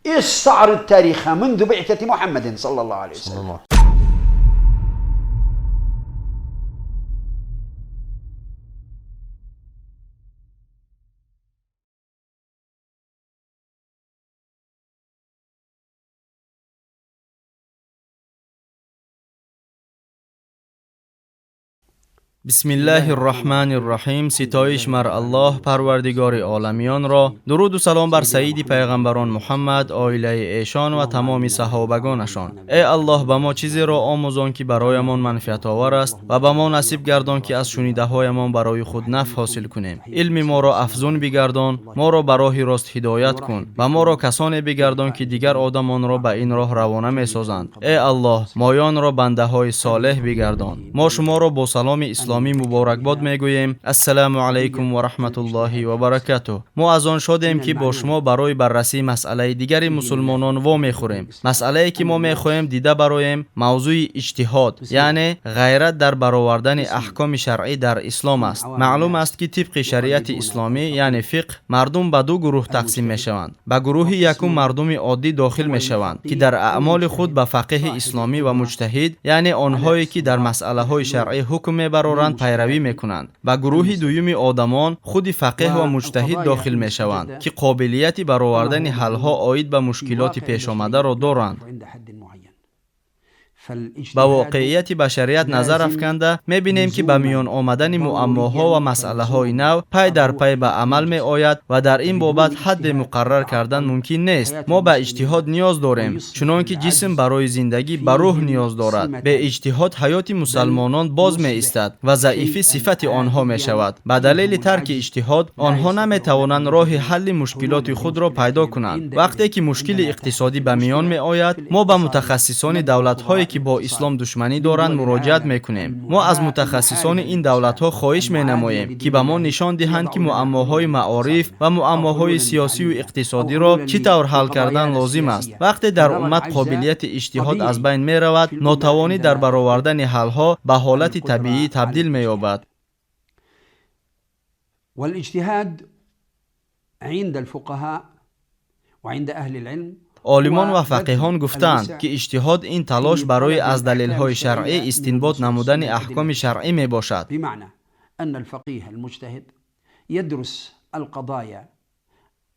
استعرض تاريخها منذ بعثة محمد صلى الله عليه وسلم. Бисмиллаҳир Раҳмонир Раҳим. Ситоиш мар Аллоҳ Парвардигори оламиёнро. Дуруду салом бар саййиди пайғамбарон Муҳаммад, оилаи эшон ва тамоми саҳобагонашон. Эй Аллоҳ, ба мо чизеро омӯзон, ки бароямон манфиатовар аст ва ба мо насиб гардон, ки аз шунидаҳоямон барои худ нафъ ҳосил кунем. Илми моро афзун бигардон, моро ба роҳи рост ҳидоят кун ва моро касоне бигардон, ки дигар одамонро ба ин роҳ равона месозанд. Эй Аллоҳ, моёнро бандаҳои солеҳ бигардон. Мо шуморо бо саломи исломӣ муборакбод мегӯем. Ассалому алайкум ва раҳматуллоҳи ва баракатуҳ. Мо аз он шодем, ки бо шумо барои баррасии масъалаи дигари мусулмонон во мехӯрем. Масъалае, ки мо мехоҳем дида бароем, мавзӯи иҷтиҳод, яъне ғайрат дар баровардани аҳкоми шаръӣ дар ислом аст. Маълум аст, ки тибқи шариати исломӣ, яъне фиқҳ, мардум ба ду гурӯҳ тақсим мешаванд. Ба гурӯҳи якум мардуми оддӣ дохил мешаванд, ки дар аъмоли худ ба фақиҳи исломӣ ва муҷтаҳид, яъне онҳое, ки дар масъалаҳои шаръӣ ҳукм мебароранд, пайравӣ мекунанд. Ба гурӯҳи дуюми одамон худи фақеҳ ва муҷтаҳид дохил мешаванд, ки қобилияти баровардани ҳалҳо оид ба мушкилоти пешомадаро доранд. Ба воқеияти башарият назар афканда мебинем, ки ба миён омадани муаммоҳо ва масъалаҳои нав пай дар пай ба амал меояд ва дар ин бобат ҳадде муқаррар кардан мумкин нест. Мо ба иҷтиҳод ниёз дорем, чунон ки ҷисм барои зиндагӣ ба рӯҳ ниёз дорад. Бе иҷтиҳод ҳаёти мусалмонон боз меистад ва заифӣ сифати онҳо мешавад. Ба далели тарки иҷтиҳод онҳо наметавонанд роҳи ҳалли мушкилоти худро пайдо кунанд. Вақте ки мушкили иқтисодӣ ба миён меояд, мо ба мутахассисони давлатҳое, ки бо ислом душманӣ доранд, муроҷиат мекунем. Мо аз мутахассисони ин давлатҳо хоҳиш менамоем, ки ба мо нишон диҳанд, ки муаммоҳои маориф ва муаммоҳои сиёсию иқтисодиро чӣ тавр ҳал кардан лозим аст. Вақте дар уммат қобилияти иҷтиҳод аз байн меравад, нотавонӣ дар баровардани ҳалҳо ба ҳолати табиӣ табдил меёбад. والاجتهاد عند الفقهاء وعند أهل العلم. Олимон ва фақиҳон гуфтаанд, ки иҷтиҳод ин талош барои аз далелҳои шаръӣ истинбот намудани аҳкоми шаръӣ мебошад. بمعنى أن الفقيه المجتهد يدرس القضايا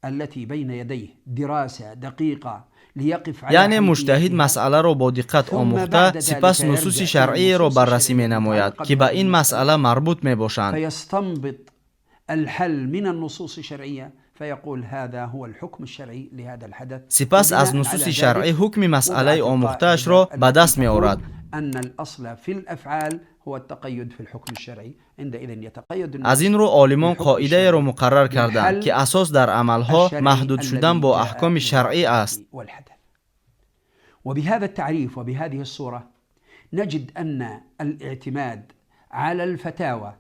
التي بين يديه دراسة دقيقة ليقف على Яъне муҷтаҳид حيثياتها. Масъаларо бо диққат омӯхта, сипас нусуси шаръиеро баррасӣ менамояд, ки ба ин масъала марбут мебошанд. فيستنبط الحل من النصوص الشرعية، فيقول هذا هو الحكم الشرعي لهذا الحدث. Сипас аз وبناء على нусуси ذلك шаръӣ ҳукми масъалаи وضعت القاعدة омӯхтаашро ба التي даст меорад. تقول أن الأصل في الأفعال هو التقيد في الحكم الشرعي. عندئذ يتقيد Аз الناس ин рӯ олимон بالحكم қоидаеро الشرعي муқаррар карданд, بالحل ки асос дар амалҳо الشرعي маҳдуд шудан الذي бо جاء аҳкоми من шаръӣ аст. والحدث. وبهذا التعريف وبهذه الصورة نجد أن الاعتماد على الفتاوى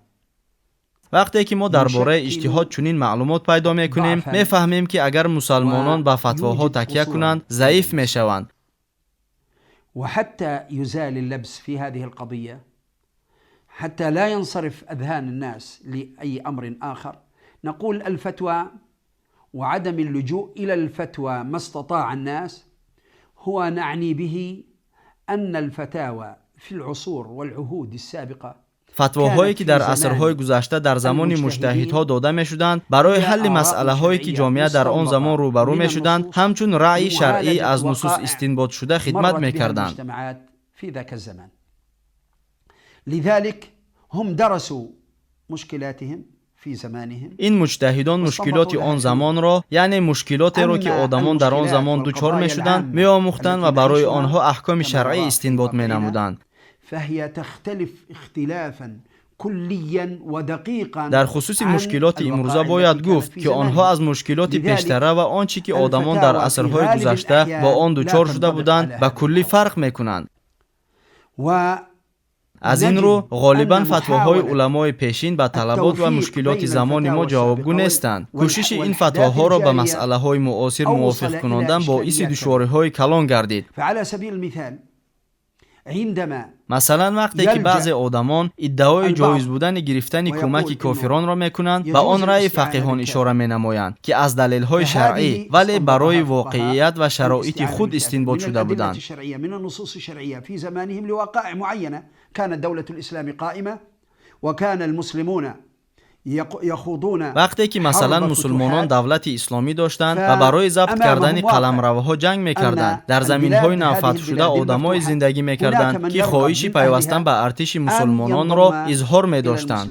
Вақте ки мо дар бораи يشكل иҷтиҳод чунин маълумот пайдо мекунем, ضعفا мефаҳмем, ки агар мусалмонон ба фатвоҳо ويوجد такя قصورا кунанд, في заиф المسلم. мешаванд. وحتى يزال اللبس في هذه القضية، حتى لا ينصرف أذهان الناس لأي أمر آخر، نقول الفتوى وعدم اللجوء إلى الفتوى ما استطاع الناس هو نعني به أن الفتاوى في العصور والعهود السابقة Фатвоҳое, كانت ки في дар асрҳои زمان гузашта дар замони المجتهدين муҷтаҳидҳо дода мешуданд, барои هي ҳалли آراء масъалаҳое, ки شرعية ҷомеа дар он замон مستنبطة рӯбарӯ من мешуданд, النصوص ҳамчун раъйи шаръӣ لمعالجة аз нусус وقائع истинботшуда хидмат مرت بها мекарданд. المجتمعات في ذاك الزمان. لذلك هم درسوا مشكلاتهم في زمانهم Ин муҷтаҳидон мушкилоти واستنبطوا لها он حلول. замонро, яъне мушкилотеро, ки أما одамон дар он المشكلات замон дучор والقضايا мешуданд, العامة меомӯхтанд ва التي барои نعيشها онҳо аҳкоми كما шаръӣ نراه في истинбот واقعنا менамуданд. فهي تختلف اختلافا كليا ودقيقا Дар хусуси عن мушкилоти имрӯза الوقائع бояд التي كانت гуфт, في ки онҳо زمانهم. аз мушкилоти لذلك пештара ва он чӣ ки одамон дар الفتاوى في асрҳои غالب гузашта бо الأحيان он لا дучор шуда تنطبق буданд, على ба هذه куллӣ الأوضاع. фарқ мекунанд. Аз ин рӯ ونجد ғолибан أن фатвоҳои محاولة уламои пешин ба талабот ва التوفيق мушкилоти بين замони мо الفتاوى ҷавобгӯ السابقة нестанд. Кӯшиши ин والأحداث фатвоҳоро ба الجارية масъалаҳои муосир أوصل мувофиқ إلى кунондан боиси إشكاليات كبيرة. душвориҳои калон гардид. فعلى سبيل المثال Масалан, вақте ки баъзе одамон иддаои ҷоиз будани гирифтани кӯмаки кофиронро мекунанд, ба он раъйи фақиҳон ишора менамоянд, ки аз далелҳои шаръӣ, вале барои воқеият ва шароити худ истинбот шуда буданд. Вақте ки масалан мусулмонон давлати исломӣ доштанд ва барои забт кардани қаламравҳо ҷанг мекарданд, дар заминҳои навфатҳшуда одамое зиндагӣ мекарданд, ки хоҳиши пайвастан ба артиши мусулмононро изҳор медоштанд.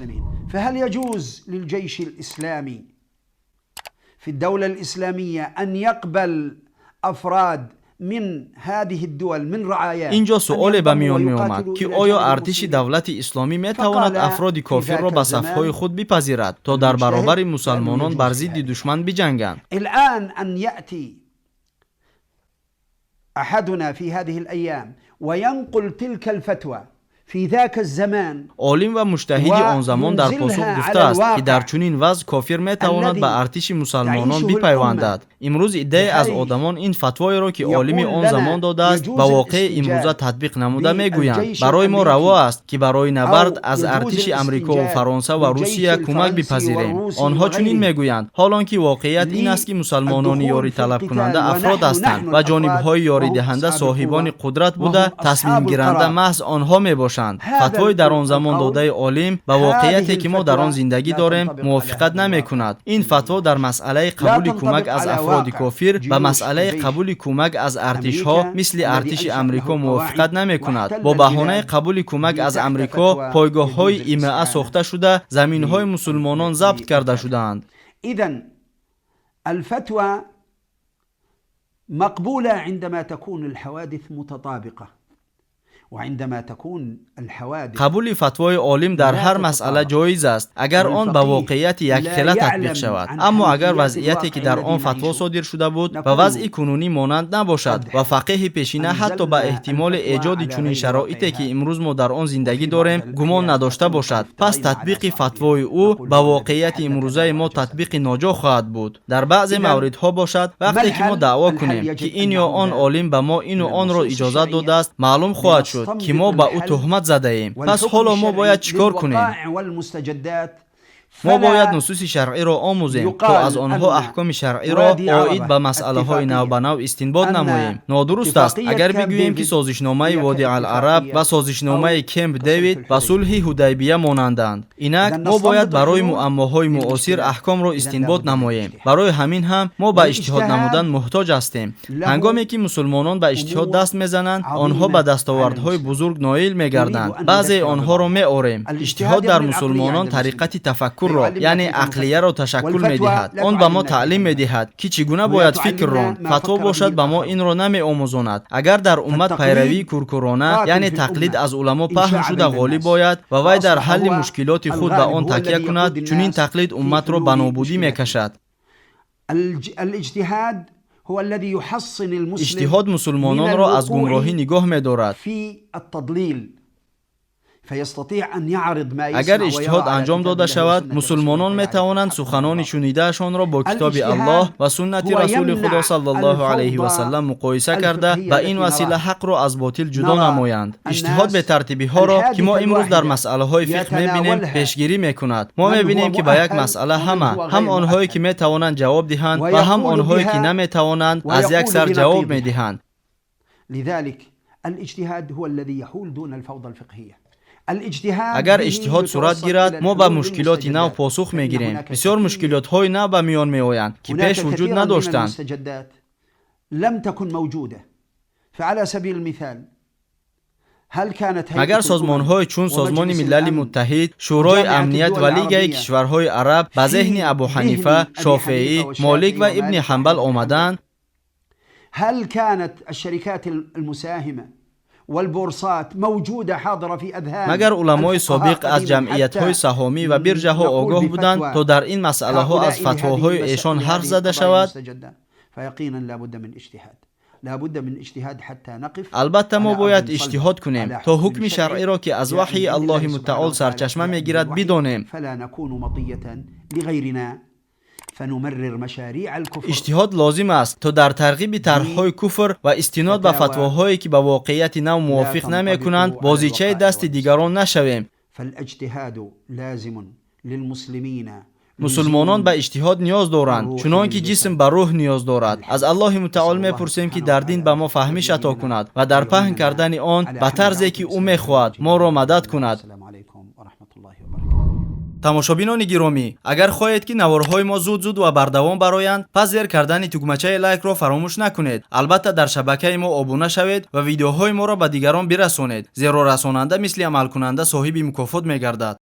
Ин ҷо суоле ба миён меомад, ки оё артиши давлати исломӣ метавонад афроди кофирро ба сафҳои худ бипазирад, то дар баробари мусалмонон бар зидди душман биҷанганд? Олим ва муҷтаҳиди он замон дар посух гуфтааст, ки дар чунин вазъ кофир метавонад ба артиши мусалмонон бипайвандад. Имрӯз иддае аз одамон ин фатвоеро, ки олими он замон додааст, ба воқеи имрӯза татбиқ намуда мегӯянд: барои мо раво аст, ки барои набард аз артиши Амрикову Фаронса ва Русия кӯмак бипазирем. Онҳо чунин мегӯянд, ҳол он ки воқеият ин аст, ки мусалмонони ёриталабкунанда афрод ҳастанд ва ҷонибҳои ёридиҳанда соҳибони қудрат буда, тасмимгиранда маҳз онҳо мебошанд. Фатвои дар он замон додаи олим ба воқеияте, ки мо дар он зиндагӣ дорем, мувофиқат намекунад. Ин фатво дар масъалаи қабули кӯмак аз афроди кофир ба масъалаи қабули кӯмак аз артишҳо мисли артиши Амрико мувофиқат намекунад. Бо баҳонаи қабули кӯмак аз Амрико пойгоҳҳои ИМА сохта шуда, заминҳои мусулмонон забт карда шудаанд. مقبولة عندما تكون الحوادث متطابقة. Қабули фатвои олим дар ҳар масъала ҷоиз аст, агар он ба воқеияти якхела татбиқ шавад. Аммо агар вазъияте, ки дар он фатво содир шуда буд, ба вазъи кунунӣ монанд набошад ва фақеҳи пешина ҳатто ба эҳтимоли эҷоди чунин шароите, ки имрӯз мо дар он зиндагӣ дорем, гумон надошта бошад, пас татбиқи фатвои ӯ ба воқеияти имрӯзаи мо татбиқи ноҷо хоҳад буд. Дар баъзе мавридҳо бошад, вақте ки мо даъво кунем, ки ин ё он олим ба мо ину онро иҷозат додааст, маълум хоҳад шуд, ки мо ба ӯ туҳмат задаем. Пас ҳоло мо бояд чӣ кор кунем? Мо бояд нусуси шаръиро омӯзем, то аз онҳо аҳкоми шаръиро оид ба масъалаҳои навбанав истинбот намоем. Нодуруст аст, агар бигӯем, ки созишномаи Води Ал-Араб ва созишномаи Кемп Дэвид ба сулҳи Ҳудайбия монанданд. Инак мо бояд барои муаммоҳои муосир аҳкомро истинбот намоем. Барои ҳамин ҳам мо ба иҷтиҳод намудан муҳтоҷ ҳастем. Ҳангоме ки мусулмонон ба иҷтиҳод даст мезананд, онҳо ба дастовардҳои бузург ноил мегарданд. Баъзеи онҳоро меорем. Иҷтиҳод дар мусулмонон тариқати тафаккурро, яъне ақлияро ташаккул медиҳад. Он ба мо таълим медиҳад, ки чӣ гуна бояд фикр ронд. Фатво бошад, ба мо инро намеомӯзонад. Агар дар уммат пайравии куркурона, яъне тақлид аз уламо паҳн шуда ғолиб ояд ва вай дар ҳалли мушкилоти худ ба он такя кунад, чунин тақлид умматро ба нобудӣ мекашад. Иҷтиҳод мусулмононро аз гумроҳӣ нигоҳ медорад. Агар иҷтиҳод анҷом дода шавад, мусулмонон метавонанд суханони шунидаашонро бо китоби Аллоҳ ва суннати Расули Худо саллаллоҳу алайҳи васаллам муқоиса карда, ба ин васила ҳақро аз ботил ҷудо намоянд. Иҷтиҳод бетартибиҳоро, ки мо имрӯз дар масъалаҳои фиқҳ мебинем, пешгирӣ мекунад. Мо мебинем, ки ба як масъала ҳама, ҳам онҳое, ки метавонанд ҷавоб диҳанд ва ҳам онҳое, ки наметавонанд, аз як сар ҷавоб медиҳанд. Агар иҷтиҳод сурат гирад, мо ба мушкилоти нав посух мегирем. Бисёр мушкилотҳои нав ба миён меоянд, ки пеш вуҷуд надоштанд. Магар созмонҳое чун Созмони Милали Муттаҳид, Шӯрои Амният ва Лигаи кишварҳои араб ба зеҳни Абуҳанифа, Шофеӣ, Молик ва Ибни Ҳанбал омаданд? Магар уламои собиқ аз ҷамъиятҳои саҳомӣ ва биржаҳо огоҳ буданд, то дар ин масъалаҳо аз фатвоҳои эшон ҳарф зада шавад? Албатта, мо бояд иҷтиҳод кунем, то ҳукми шаръиро, ки аз ваҳйи Аллоҳи мутаол сарчашма мегирад, бидонем. فنمرر مشاريع الكفر. Иҷтиҳод лозим аст, то дар тарғиби тарҳҳои куфр ва истинод ба фатвоҳое, ки ба воқеияти нав мувофиқ намекунанд, бозичаи дасти дигарон нашавем. فالاجتهاد لازم للمسلمين. Мусулмонон ба иҷтиҳод ниёз доранд, чунон ки ҷисм ба рӯҳ ниёз дорад. Аз Аллоҳи мутаол мепурсем, ки дар дин ба мо фаҳмиш ато кунад ва дар паҳн кардани он ба тарзе, ки ӯ мехоҳад, моро мадад кунад. السلام عليكم ورحمة الله وبركاته. Тамошобинони гиромӣ, агар хоҳед, ки наворҳои мо зуд зуд ва бардавом бароянд, пас зер кардани тугмачаи лайкро фаромӯш накунед. Албатта, дар шабакаи мо обуна шавед ва видеоҳои моро ба дигарон бирасонед, зеро расонанда мисли амалкунанда соҳиби мукофот мегардад.